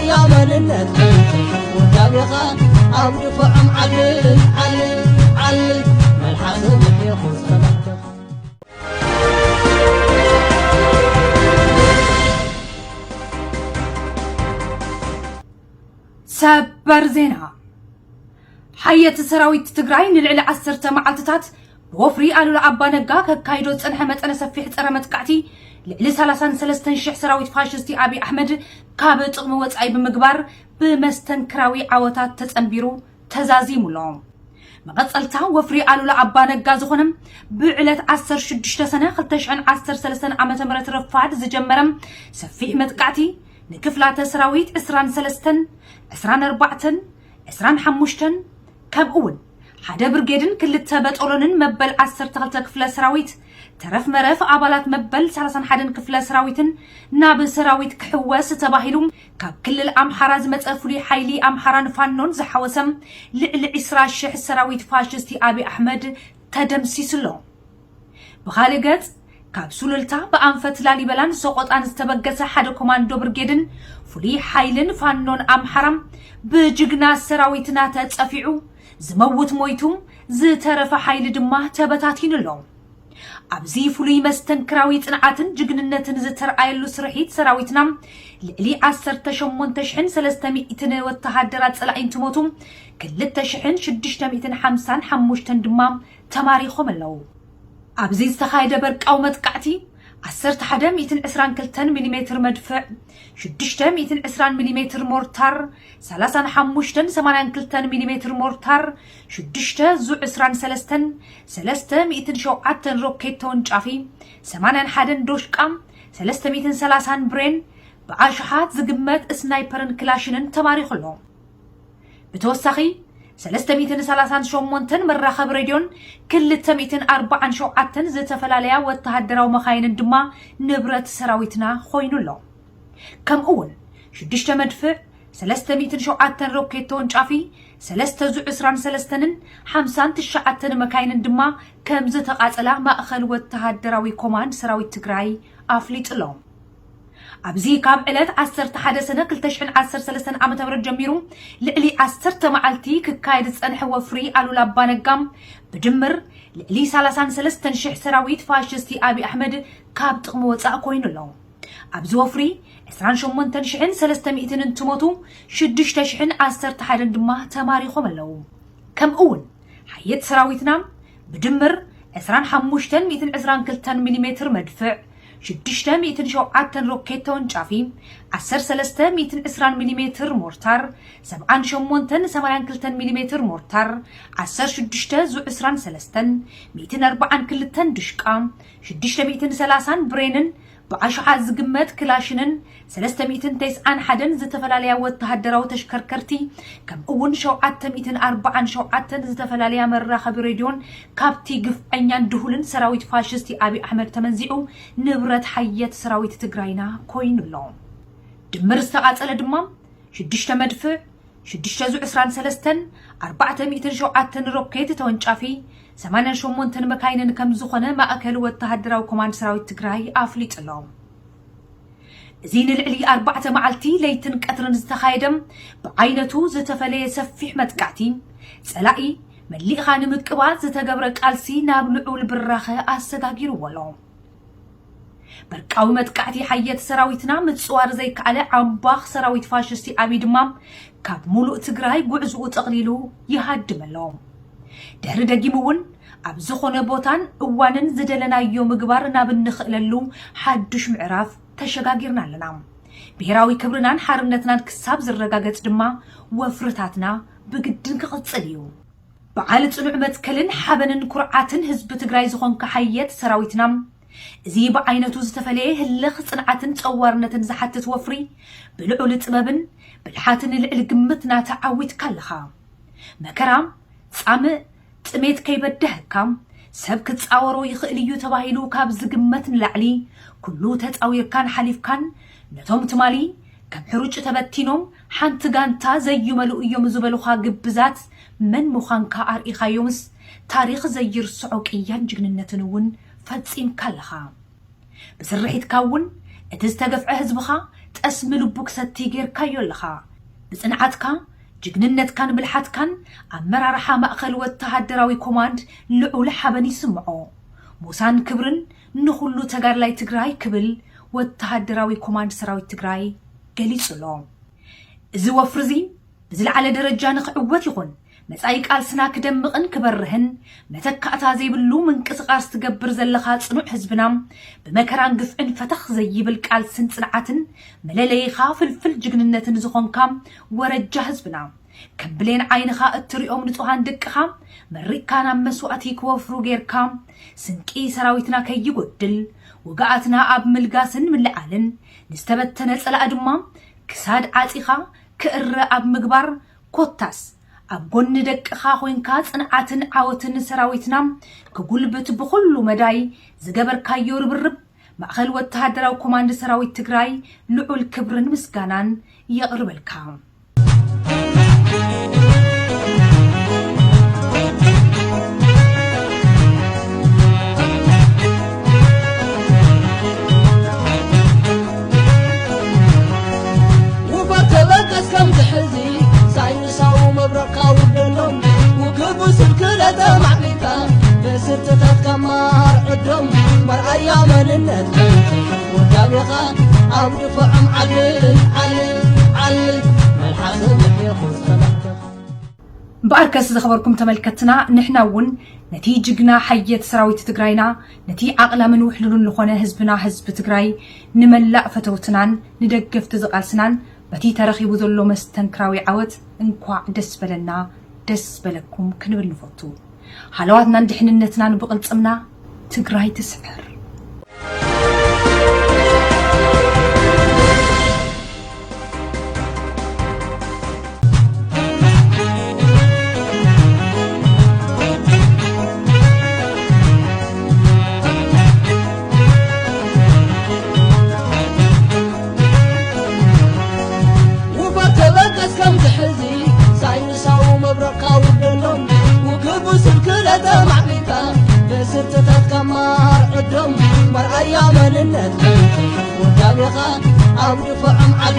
ያ መንነት ውዳቤኻ ኣብ ድፋዖም ዓሊ ዓሊ ዓሊ መልሓስ ምሕኹ ሰላምተኻ። ሰበር ዜና። ሓየት ሰራዊት ትግራይ ንልዕሊ ዓሰርተ መዓልትታት ብወፍሪ ኣሉላ ኣባ ነጋ ከካይዶ ዝጸንሐ መጠነ ሰፊሕ ጸረ መጥቃዕቲ ልዕሊ ሰላሳን ሰለስተን ሽሕ ሰራዊት ፋሽስቲ ኣብይ ኣሕመድ ካብ ጥቕሚ ወጻኢ ብምግባር ብመስተንክራዊ ዓወታት ተጸንቢሩ ተዛዚሙ ኣሎ። መቐጸልታ ወፍሪ ኣሉላ ኣባ ነጋ ዝኾነ ብዕለት ዓሰርተ ሽዱሽተ ሰነ ክልተ ሽሕን ዓሰርተ ሰለስተን ዓመተ ምህረት ረፋድ ዝጀመረ ሰፊሕ መጥቃዕቲ ንክፍላተ ሰራዊት ዕስራን ሰለስተን፣ ዕስራን ኣርባዕተን፣ ዕስራን ሓሙሽተን ከምኡ እውን ሓደ ብርጌድን ክልተ በጦሎንን መበል ዓሰርተ ክልተ ክፍለ ሰራዊት ተረፍ መረፍ ኣባላት መበል ሰላሳን ሓደን ክፍለ ሰራዊትን ናብ ሰራዊት ክሕወስ ተባሂሉ ካብ ክልል ኣምሓራ ዝመፀ ፍሉይ ሓይሊ ኣምሓራን ፋኖን ዝሓወሰ ልዕሊ ዕስራ ሽሕ ሰራዊት ፋሽስቲ ኣብይ ኣሕመድ ተደምሲሱ ኣሎ። ብኻልእ ገፅ ካብ ሱሉልታ ብኣንፈት ላሊበላን ሰቆጣን ዝተበገሰ ሓደ ኮማንዶ ብርጌድን ፍሉይ ሓይልን ፋኖን ኣምሓራ ብጅግና ሰራዊትና ተፀፊዑ ዝመውት ሞይቱ ዝተረፈ ሓይሊ ድማ ተበታቲኑ ኣሎ። ኣብዚ ፍሉይ መስተንክራዊ ጽንዓትን ጅግንነትን ዝተርኣየሉ ስርሒት ሰራዊትና ልዕሊ ዓሰርተ ሸሞንተ ሽሕን ሰለስተ ሚእትን ወተሃደራት ጸላኢ እንትሞቱ ክልተ ሽሕን ሽዱሽተ ሚእትን ሓምሳን ሓሙሽተን ድማ ተማሪኾም ኣለዉ። ኣብዚ ዝተኻየደ በርቃዊ መጥቃዕቲ ዓሰርተ ሓደ ሚእትን ዕስራን ክልተን ሚሊሜትር መድፍዕ፣ ሽዱሽተ ሚእትን ዕስራን ሚሊሜትር ሞርታር፣ ሰላሳን ሓሙሽተን ሰማንያን ክልተን ሚሊሜትር ሞርታር፣ ሽዱሽተ ዙ ዕስራን ሰለስተን፣ ሰለስተ ሚእትን ሸውዓተን ሮኬት ተወንጫፊ፣ ሰማንያን ሓደን ዶሽቃ፣ ሰለስተ ሚእትን ሰላሳን ብሬን፣ ብኣሽሓት ዝግመት ስናይፐርን ክላሽንን ተማሪኹ ኣሎ። ብተወሳኺ ሰለስተ ሚእትን ሰላሳን ሸሞንተን መራኸቢ ሬድዮን ክልተ ሚእትን ኣርባዓን ሸውዓተን ዝተፈላለያ ወተሃደራዊ መኻይንን ድማ ንብረት ሰራዊትና ኮይኑ ኣሎ። ከምኡ እውን ሽዱሽተ መድፍዕ፣ ሰለስተ ሚእትን ሸውዓተን ሮኬት ተወንጫፊ፣ ሰለስተ ዙ ዕስራን ሰለስተንን ሓምሳን ትሽዓተን መካይንን ድማ ከም ዝተቓጸላ ማእኸል ወተሃደራዊ ኮማንድ ሰራዊት ትግራይ ኣፍሊጡ ኣሎ። ኣብዚ ካብ ዕለት ዓሰርተ ሓደ ሰነ ክልተ ሽሕን ዓሰርተ ሰለስተን ዓመተ ምህረት ጀሚሩ ልዕሊ ዓሰርተ መዓልቲ ክካየድ ዝጸንሐ ወፍሪ ኣሉላ ኣባነጋ ብድምር ልዕሊ ሰላሳን ሰለስተን ሽሕ ሰራዊት ፋሽስቲ ኣብይ ኣሕመድ ካብ ጥቕሚ ወጻእ ኮይኑ ኣሎ። ኣብዚ ወፍሪ ዕስራን ሸሞንተን ሽሕን ሰለስተ ሚእትን እንትሞቱ ሽዱሽተ ሽሕን ዓሰርተ ሓደን ድማ ተማሪኾም ኣለዉ። ከምኡ እውን ሓየት ሰራዊትና ብድምር ዕስራን ሓሙሽተን ሚእትን ዕስራን ክልተን ሚሊሜትር መድፍዕ፣ ሽዱሽተ ሚእትን ሸውዓተን ሮኬት ተወንጫፊ፣ ዓሰርተ ሰለስተ ሚእትን ዕስራን ሚሊሜትር ሞርታር፣ ሰብዓን ሸሞንተን ሰማንያን ክልተን ሚሊሜትር ሞርታር፣ ዓሰርተ ሽዱሽተ ዙ ዕስራን ሰለስተን፣ ሚእትን ኣርባዓን ክልተን ድሽቃ፣ ሽዱሽተ ሚእትን ሰላሳን ብሬንን ብኣሽሓት ዝግመት ክላሽንን ሰለስተ ሚእትን ተስዓን ሓደን ዝተፈላለያ ወተሃደራዊ ተሽከርከርቲ ከምኡ እውን ሸውዓተ ሚእትን ኣርባዓን ሸውዓተን ዝተፈላለያ መራኸቢ ሬድዮን ካብቲ ግፍዐኛን ድሁልን ሰራዊት ፋሽስቲ ኣብይ ኣሕመድ ተመንዚዑ ንብረት ሓየት ሰራዊት ትግራይና ኮይኑ ኣሎ። ድምር ዝተቓጸለ ድማ ሽዱሽተ መድፍዕ፣ ሽዱሽተ ዙ ዕስራን ሰለስተን፣ ኣርባዕተ ሚእትን ሸውዓተን ሮኬት ተወንጫፊ፣ ሰማንያን ሸሞንተን መካይንን ከም ዝኾነ ማእከል ወተሃደራዊ ኮማንድ ሰራዊት ትግራይ ኣፍሊጡ ኣሎ። እዚ ንልዕሊ ኣርባዕተ መዓልቲ ለይትን ቀትርን ዝተኻየደ ብዓይነቱ ዝተፈለየ ሰፊሕ መጥቃዕቲ ጸላኢ መሊእኻ ንምቅባል ዝተገብረ ቃልሲ ናብ ልዑል ብራኸ ኣሰጋጊርዎ ኣሎ። በርቃዊ መጥቃዕቲ ሓየት ሰራዊትና ምጽዋር ዘይከኣለ ዓምባኽ ሰራዊት ፋሽስቲ ኣብይ ድማ ካብ ሙሉእ ትግራይ ጉዕዝኡ ጠቕሊሉ ይሃድም ኣሎ። ድሕሪ ደጊሙ እውን ኣብ ዝኾነ ቦታን እዋንን ዝደለናዮ ምግባር ናብ እንኽእለሉ ሓዱሽ ምዕራፍ ተሸጋጊርና ኣለና። ብሄራዊ ክብርናን ሓርነትናን ክሳብ ዝረጋገጽ ድማ ወፍርታትና ብግድን ክቕጽል እዩ። በዓል ጽኑዕ መትከልን ሓበንን ኩርዓትን ህዝቢ ትግራይ ዝኾንካ ሓየት ሰራዊትና፣ እዚ ብዓይነቱ ዝተፈለየ ህልኽ ጽንዓትን ጸዋርነትን ዝሓትት ወፍሪ ብልዑል ጥበብን ብልሓትን ልዕሊ ግምትና ተዓዊትካ ኣለኻ። መከራ፣ ጻምእ፣ ጥሜት ከይበደሀካ ሰብ ክጻወሮ ይኽእል እዩ ተባሂሉ ካብ ዝግመት ንላዕሊ ኩሉ ተጻዊርካን ሓሊፍካን ነቶም ትማሊ ከም ሕሩጭ ተበቲኖም ሓንቲ ጋንታ ዘዩመሉ እዮም ዝበሉኻ ግብዛት መን ምዃንካ ኣርኢኻዮምስ ታሪኽ ዘይርስዖ ቅያን ጅግንነትን እውን ፈጺምካ ኣለኻ። ብስርሒትካ እውን እቲ ዝተገፍዐ ህዝብኻ ጠስሚ ልቡ ክሰቲ ጌርካዮ ኣለኻ። ብጽንዓትካ፣ ጅግንነትካን ብልሓትካን ኣመራርሓ ማእኸል ወተሃደራዊ ኮማንድ ልዑል ሓበን ይስምዖ። ሞሳን ክብርን ንኹሉ ተጋድላይ ትግራይ ክብል ወተሃደራዊ ኮማንድ ሰራዊት ትግራይ ገሊጹ ኣሎ። እዚ ወፍሪ እዚ ብዝለዓለ ደረጃ ንኽዕወት ይኹን መጻኢ ቃልስና ክደምቕን ክበርህን መተካእታ ዘይብሉ ምንቅስቓስ ትገብር ዘለኻ ጽኑዕ ህዝብና፣ ብመከራን ግፍዕን ፈተኽ ዘይብል ቃልስን ጽንዓትን መለለይኻ ፍልፍል ጅግንነትን ዝኾንካ ወረጃ ህዝብና፣ ከም ብሌን ዓይንኻ እትሪኦም ንጹሃን ደቅኻ መሪቕካ ናብ መስዋእቲ ክወፍሩ ጌርካ፣ ስንቂ ሰራዊትና ከይጎድል፣ ውግኣትና ኣብ ምልጋስን ምልዓልን፣ ንዝተበተነ ጸላኢ ድማ ክሳድ ዓጺኻ ክእረ ኣብ ምግባር፣ ኮታስ ኣብ ጎኒ ደቅኻ ኮይንካ ጽንዓትን ዓወትን ሰራዊትና ክጉልብት ብኹሉ መዳይ ዝገበርካዮ ርብርብ ማእኸል ወተሃደራዊ ኮማንድ ሰራዊት ትግራይ ልዑል ክብርን ምስጋናን የቕርበልካ። ውፈር ተበገስ ከምዚ ሕዚ ሳይንሳዊ መብረቕካ ውርደሎም። ውግእ ብስልክለ ተማዕቢልካ ብስርትታትካ ማር ዕዶም። መርኣያ መንነት ውዳቤኻ ኣብ ድፎዖም ዓሊ ዓሊ ዓሊ። መልሓሰ ምሕየኹ ዝኸላተኻ እምበኣርከስ ዝኸበርኩም ተመልከትና፣ ንሕና እውን ነቲ ጅግና ሓየት ሰራዊት ትግራይና፣ ነቲ ዓቕላምን ውሕሉልን ዝኾነ ህዝብና፣ ህዝቢ ትግራይ፣ ንመላእ ፈተውትናን ንደገፍቲ ዝቓልስናን በቲ ተረኺቡ ዘሎ መስተንክራዊ ዓወት እንኳዕ ደስ በለና፣ ደስ በለኩም ክንብል ንፈቱ። ሃለዋትናን ድሕንነትናን ብቕልጽምና፣ ትግራይ ትስዕር። ውፈር ተበገስ ከምዚ ሕዚ ሳይንሳዊ መብረቕካ ውርደሎም። ውግእ ብስልክለ ተማዕቢልካ ብስርትታትካ ማር ዕዶም። መርኣያ መንነት ውዳቤኻ ኣብ ድፎዖም ዓሊ